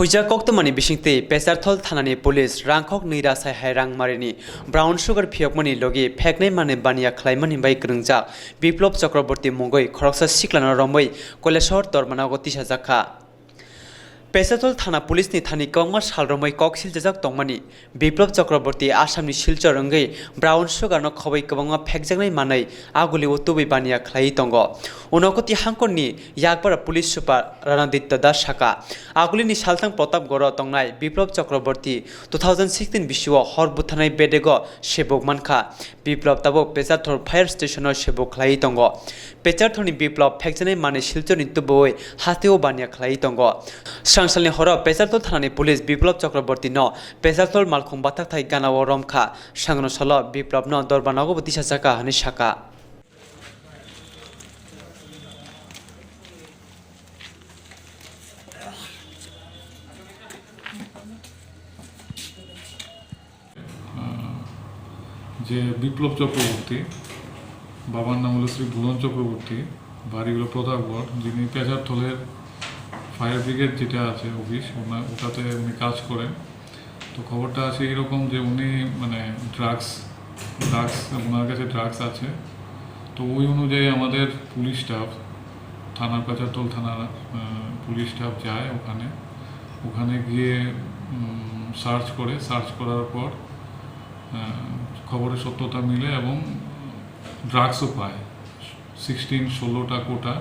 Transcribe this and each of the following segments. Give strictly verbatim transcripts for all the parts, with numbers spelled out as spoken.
Huijak koktwmani bisingtwi Pecharthal thanani police rangkhok nwi ra sai hai rang marini brown sugar phiyokmani logi pheknai manwi baniya khlaimani bai kwrwngjak Biplop Chakraborty mungwi khoroksa siklano romwi Koilashahar dormanago tisajakha. Pecharthal thana police ni thani kwbangma sal romwi kok siljajak tongmani Biplop Chakraborty Assam ni Silchar wngwi brown sugar no khobwi kwbangma phekjaknai manwi aguli o tubui baniya khlaiwi tongo. Unakoti hangkor ni Yakpara police super Ranaditya Das saka, aguli ni salthang Pratapgarh o tongnai Biplop Chakraborty two thousand sixteen bisio hor butharnai bedego sebuk mankha. Biplop tabuk Pecharthal fire station o sebuk khlaiwi tongo. Pecharthal ni Biplop phekjaknai manwi Silchar ni tubui hasteo baniya khlaiwi tongo. Swrangsalni horo Pecharthal thanani police Biplop Chakraborty no Pecharthal malkhung bathakthai gana o romkha. Swrangno salo Biplop no dormanago bo tisajaka hwnwi saka. আহ, যে বিপ্লব চক্রবর্তী, বাবার নাম হলো শ্রী ভুবন চক্রবর্তী, বাড়ি হলো প্রতাপগড়, যিনি পেচারথলের fire brigade যেটা আছে অফিস, ওনা-, ওটাতে উনি কাজ করেন। তো খবরটা আছে এরকম যে উনি মানে ড্রাগস, ড্রাগস, ওনার কাছে ড্রাগস আছে। তো ওই অনুযায়ী আমাদের পুলিশ স্টাফ, থানার, পেচারথল থানার, আহ, পুলিশ স্টাফ যায় ওখানে। ওখানে গিয়ে, উম, সার্চ করে, সার্চ করার পর, আহ, খবরের সত্যতা মিলে এবং ড্রাগসও পায়। সিক্সটিন, ষোলোটা কোটা,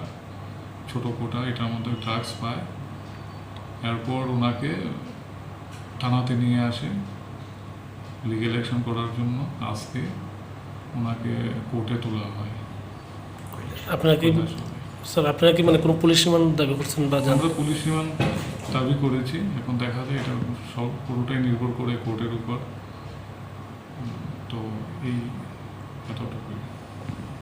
ছোট কোটা, এটার মধ্যে ড্রাগস পায়। এরপর ওনাকে থানাতে নিয়ে আসে লিগ্যাল অ্যাকশন করার জন্য। আজকে ওনাকে কোর্টে তোলা হয়। আপনারা কি, কৈলাসহরে। স্যার, আপনারা কি মানে কোনো পুলিশ রিমান্ড দাবি করছেন বা জান-? আমরা পুলিশ রিমান্ড দাবি করেছি, এখন দেখা যায় এটা সব পুরোটাই নির্ভর করে কোর্টের উপর। উম, তো এই এতটুকুই।